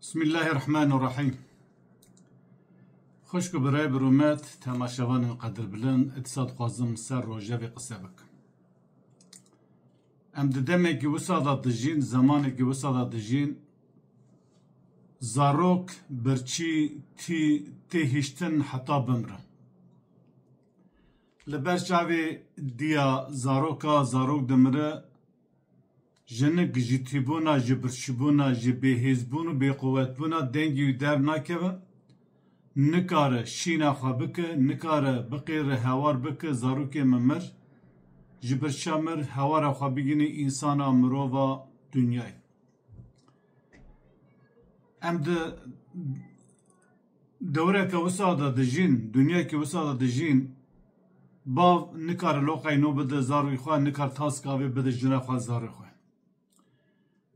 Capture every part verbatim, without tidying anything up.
Bismillahirrahmanirrahim. Xwişk û birayê birûmet, temaşevanên qedirbilind, êdîsa dixwazim ser rojevê qise bikim. Em di demekî wisa de dijîn, zemanekî wisa de dijîn, zarok, birçî, tî, tê hiştin heta bimrin. Li ber çavê diya zaroka, zarok dimire, jinik ji tîbûna, ji birçîbûna, ji bêhêzbûn û bêquwetbûna dengê wî dernakeve, nikare şîna xwe bike, nikare biqêre hewar bike, zarokê min mir, ji birça mir, hewara xwe bigihîne însana, mirova, dinyayê. Em di dewreke wisa de dijîn, dinyayeke wisa de dijîn, bav nikare loqey nû bide zarokê xwe, nikare taska avê bide jina xwe, zarê xwe.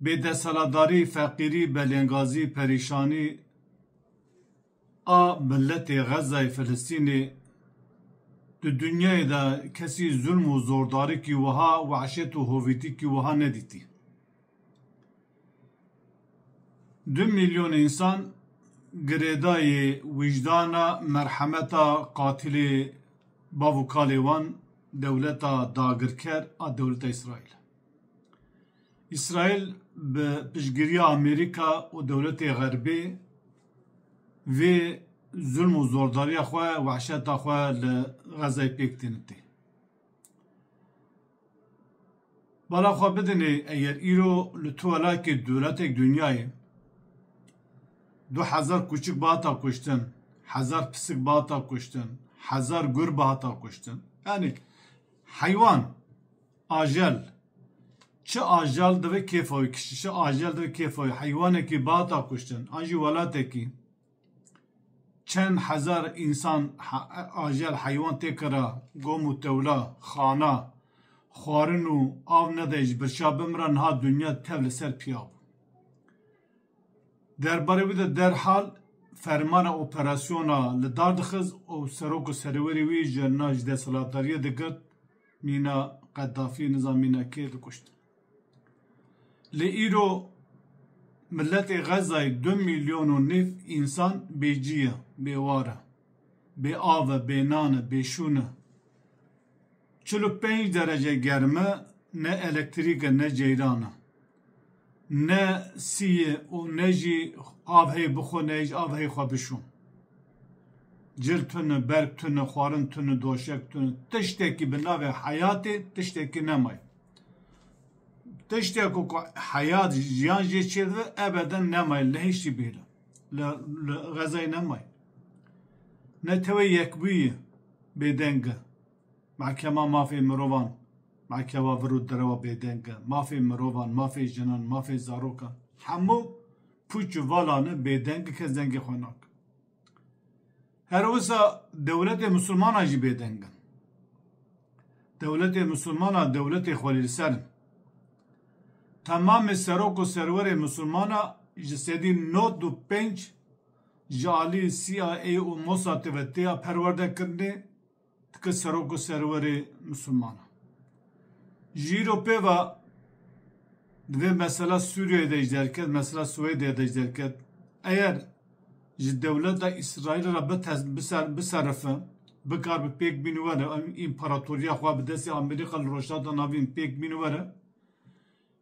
Bêdesthilatdarî, feqîrî, belengazî, perîşanî a miletê Xezayê, Filistînê, di dinyayê de kesî zulm û zordarikî wiha, wehşet û hovîtîkî wiha nedîtî. Du milyon însan girêdayî wijdana, merhemeta qatilê bav û kalê wan, dewleta dagirker a dewleta Îsraîl. Îsraîl bi piştgiriya Amerîka û dewletê Xerbê vê zulm û zordariya xwe, wehşeta xwe li Xezayê pêk tîne tê. Bala xwe bidinê, eger îro li tu welakê dewletek dinyayê du hezar kûçik bihata kuştin, hezar pisik bihata kuştin, hezar gur bihata kuştin. Yanî heywan, ajel, çi ajal divê kêfa wî kişî, çi ajel divê kêfa wî, heywanekî bihata kuştin, an jî welatekî çend hezar însan, ha-, ajel, heywan tê kira, gom û tewla, xana, xwarin û av nede ji birça bimira, niha dinya tev li ser piya bû. Derbarê wî de derhal fermana operasyona li dar dixiz û serok û serwerê wî ji na ji desthilatdariyê digirt, mîna Qedafî, nizam mîna kê dikuşt. Lê îro miletê Xezayê du milyon û nîv însan bêcî ye, bêwar e, bê av e, bê nan e, bê şûn e. Çil û pênc derece germ e, ne elektrîk e, ne ceyran e. Ne sî ye û ne jî av heye bixwe, ne jî av heye xwe bişûn. Cil tune, berg tune, xwarin tune, doşek tune. Tiştekî bi navê heyatê, tiştekî nemaye. Tiştek ku heyat, jiyan jê çêdibe, ebeden nemaye, li hiştî bihîle. Li, li Xezayê nemaye. Netewê Yekbûyî bêdeng e. Mehkema Mafê Mirovan, Mehkema Vir û Direwa bêdeng e. Mafê mirovan, mafê jinan, mafê zarokan. Hemû pûç û valan e, bêdeng e, kes dengê xwe nake. Her wisa dewletê misilmana jî bêdeng in. Dewletê misilmana dewletê xwelî li ser in. Temamê serok û serwerê misilmana ji sedî nod û pênc ji alî C I A û Mossad ve têya perwerdekirinê, dike serok û serwerê misilmana. Ji îro pê ve divê mesela Sûriyeyê de jî derket, mesela Swêdê de jî derket. Eger ji dewleta Îsraîlê re bites-, biser-, biserifin, bikar bi pêk bîn were, em împaratoriya xwe bi destê Amerîka li Rojhilata Navîn pêk bîn were,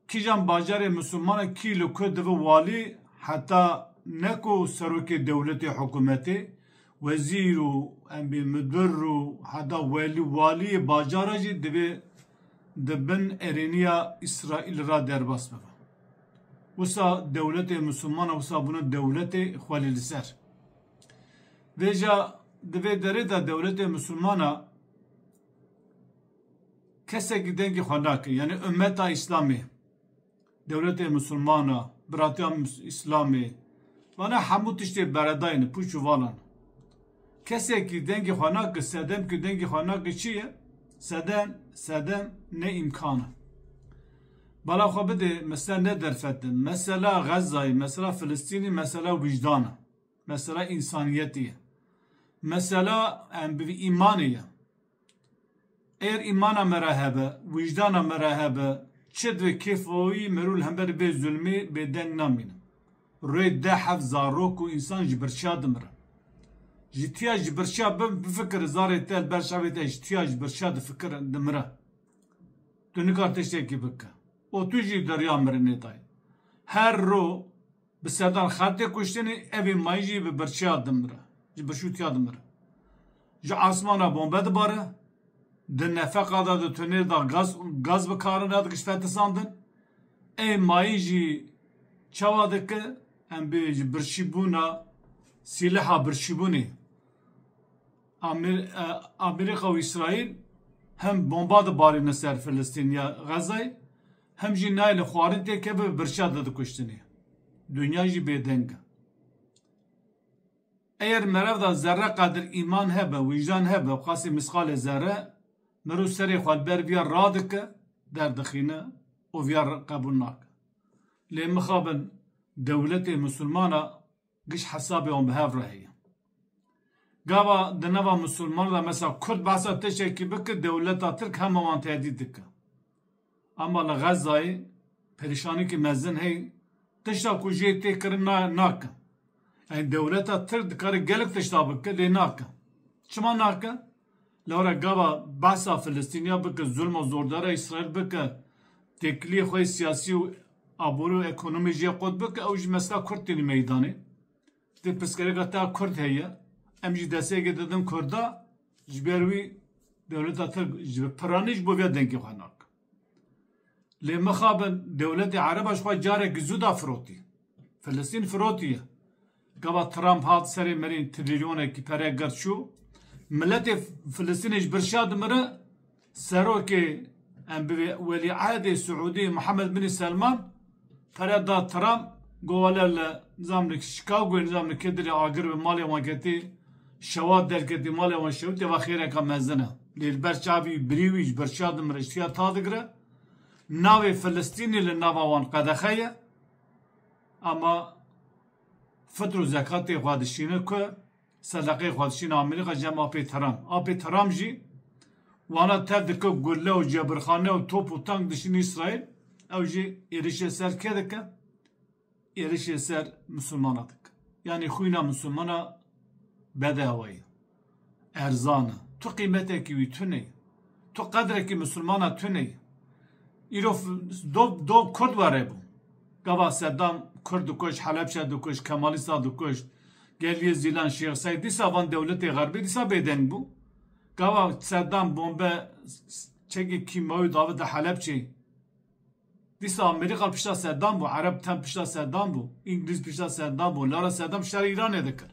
kîjan bajarê misilmana kî li ku dibe walî, heta ne ku serokê dewletê, hikûmetê, wezîr û em bê midir û heta welî, waliyê bajara jî divê di bin erêniya Îsraîl re derbas bibe. Wisa dewletê misilmana wisa bûne dewletê xwelî li ser. Vêca di vê derê de dewletê misilmana kesekî dengê xwe nake. Yanî ummeta Îslamê, dewletê misilmana, biratiya mis-, Îslamê, vana hemû tiştê beredayê ne, pûç û valan. Kesekî dengê xwe nake, sedem ku dengê xwe nake çi ye? Sedem, sedem ne îmkan e. Bala xwe bide, mesela ne derfet e. Mesela Xezayê, mesela Filistînî, mesela wijdan e. Mesela însaniyetî ye. Mesela, em, bi îmanê ye. Eger îmana me re hebe, wijdana me re hebe, çi divê kêfa wî merû li hember vê zulmê bêdeng namîne. Rê deh heft zarok û însan ji birçiya dimire. Ji tiya ji birçiya bi-, bifikire, zarê te li ber çavê te ji tiya ji birçiya difikire, dimire. Tu nikar tiştekî bike. Û tu jî deriya mirinê dayî. Her ro bi sedan xelkê kuştinê, evê mayî jî bi birçiya dimire. Ji birçûtiya dimire. Ji asmana bombe dibare. Di nefeqa de, di tunêl de gaz, gaz bi kar re dikiş fetisandin. Ê mayî jî çawa dike? Em bê ji birçîbûna, sîleha birçîbûnê. Amer-, e, Amerîka û Îsraîl hem bomba dibarîne ser Filistîniya Xezayê, hem jî nayê li xwarin têkeve, bi birçiya de dikuştinê. Dinya jî bêdeng e. Eger merev de zerre qedir îman hebe, wijdan hebe, qasî misqalê zerre, mirov serê xwe li ber viya radike, derdixîne û viya qebûl nake. Lê mixabin dewletê misilmana giş hesabê wan bi hev re heye. Gava di nava misilman de mesela Kurd behsa tiştekî bike, dewleta Tirk hema wan tehdît dike. Ama li Xezayê perîşanîkî mezin heye, tişta ku jê tê kirin na-, nake. Yani dewleta Tirk dikare gelek tişta bike, lê nake. Çima nake? Lewra gava behsa Filistîniya bike, zulma zordara Îsraîl bike, têkiliyê xwe yê siyasî û aborî û ekonomî jê qut bike, ew jî mesela Kurd tînî meydanê. Dê pirsgirêka te ya Kurd heye. Em jî destêkê didin Kurda, ji ber wî dewleta Tirk ji piranî ji bo vê dengê xwe nake. Lê mixabin dewletê Ereba ji xwe carekî zû da firotî. Filistîn firotiye. Gava Trump hat serê merî trilyonekî pere girt çû. Miletê Filistînê ji birçiya dimire, serokê em bivê welîehdê Siûdî Muhammed bin Selman pere da Trump, got wele li nizam li Chicagoyê, nizam li kê dirê agir bi malê wan ketî, şewat derketî, malê wan şewitê, va xêreka mezin e. Lê li ber çavî birî wî ji birçiya dimire, ji tiya ta digire. Navê Filistînê li nava wan qedexe ye. Ama fitr û zekatê xwe dişîne ku, sedeqeyê xwe dişîne Amerîka cem apê Trump. Apê Trump jî wana tev dike, gulle û cebirxane û top û tank dişîne Îsraîl. Ew jî êrişê ser kê dike? Êrişê ser misilmana dike. Yanî xwîna misilmana bedewayî, erzan e. Tu qîmetekî wî tune ye. Tu qedrekî misilmana tune ye. Îro f-, do, do Kurd were bû. Gava Seddam Kurd dikuşt, Helebçe dikuşt, Kemalîsta dikuşt, Geliyê Zîlan, Şêx Seyd, dîsa van dewletê xerbê dîsa bêdeng bû. Gava Seddam bombe, s-, s-, çekê kîmawî davête Helebçê. Dîsa Amerîka pişta Seddam bû, Ereb tem pişta Seddam bû, Îngilîz pişta Seddam bû, lewra Seddam şerê Îranê dikir.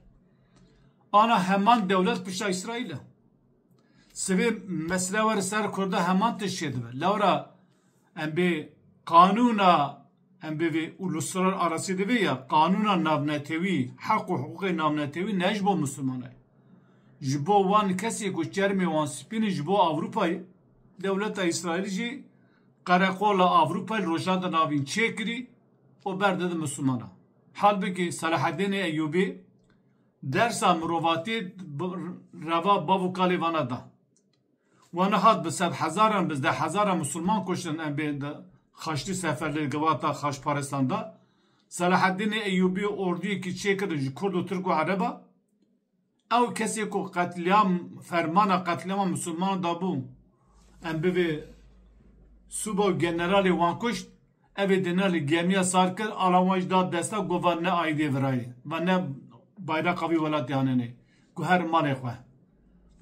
Ana heman dewlet pişta Îsraîl e. Sivê mesele were ser Kurda heman tişt çêdibe. Lewra em bê qanûna, em bê vê uluslararası divê ya, qanûna navnetewî, heq û hiqûqê navnetewî ne ji bo misilmanay. Ji bo wan kesê ku çermê wan spîn e, ji bo Ewropayê, dewleta Îsraîlî jî qereqola Ewropayê li Rojhilata Navîn çêkirî û berdide misilmana. Halbikî Selaheddînê Eyûbî dersa mirovatiyê bi reva bav û kalê vana da. Wana hat bi sed hezaran, bi deh hezaran misilman kuştin em bê di Xaçlî seferlê givata xaçparestan da. Selaheddînê Eyûbî ordiyekî çêkirin ji Kurd û Tirk û Ereba. Ew kesê ku qetlîam, fermana qetlîama misilmanan dabû, em bivê sûba û generalê wan kuşt, ev ê dina li gemiya sar kir, ala wan jî da desta, got va ne aîdê virayê, va ne bayraqa vî welatê anenê, ku her malê xwe.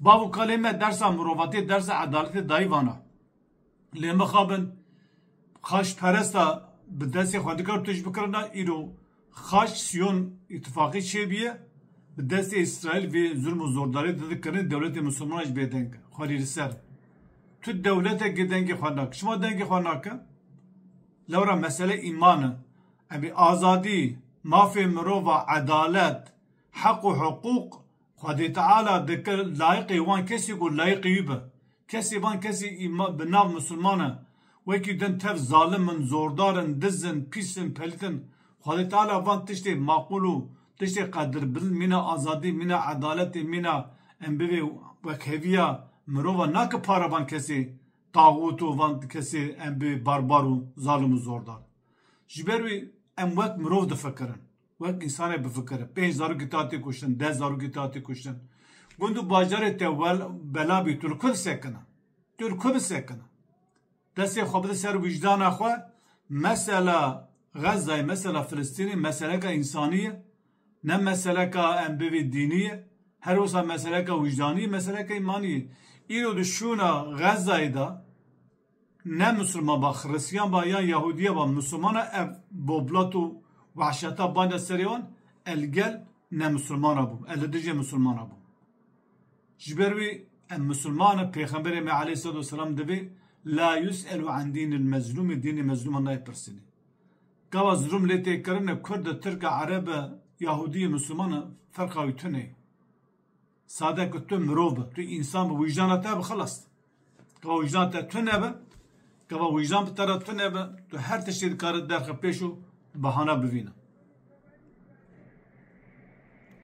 Bav û kalê me dersa mirovatê, dersa edaletê dayî vana. Lê mixabin xaçperesta bi destê xwe dikar tişt bikirina, îro xaç Siyon îtifaqî çêbûye, bi destê Îsraîl vê zulm û zordariyê didikirin, dewletê misilmanan jî bêdeng e. Xwerî li ser. Tu dewletekê dengê xwe nake. Çima dengê xwe nake? Lewra mesele îman e. Em ê azadî, mafê mirova, edalet, heq û hiqûq Xwedê Teala dike layiqê wan kesê ku layiqê wî be. Kesê van kesê îma-, bi nav misilman e. Wekî din tev zalim in, zordar in, diz in, pîs in, pelît in. Xwedê Teala van tiştê maqûl û tiştê qedirbilind, mîna azadî, mîna edaletê, mîna em bivê wekheviya mirova nake para van kesê taxût û van kesê em bivê barbar û zalim û zordar. Ji ber wî em wek mirov difikirin. Wek însanê bifikire. Pênc zarokî te hatî kuştin, deh zarokî te hatî kuştin. Gund û bajarê te wel, bela bî, tu li ku disekine? Tu li ku bisekine? Destê xwe bide ser wijdana xwe. Mesela Xezayê, mesela Filistînê meseleka însanî ye. Ne meseleka em bivê dînî ye. Her wisa meseleka wijdanî ye, meseleka îmanî ye. Îro di şûna Xezayê de ne misilman ba, xiristiyan ba yan Yahûdiye ba, misilmana ev boblat û wehşeta banda serê wan, el gel ne misilmana bû, el li dijê misilmana bû. Ji ber wî em misilman in, Pêxemberê me aleyhisselatu vesselam dibê, "La yus'elu an dînil mezlûmî", dînê mezlûman nayê pirsînê. Gava zulm lê tê kirine, Kurd e, Tirk e, Ereb e, Yahûdî ye, misilman e, ferqa wî tune ye. Sade ku tu mirov be, tu însan be, wijdana te be, xelas. Gava wijdan te tune be, gava wijdan bi te re tune be, tu her tiştê dikare derxe pêş û bahana bivîne.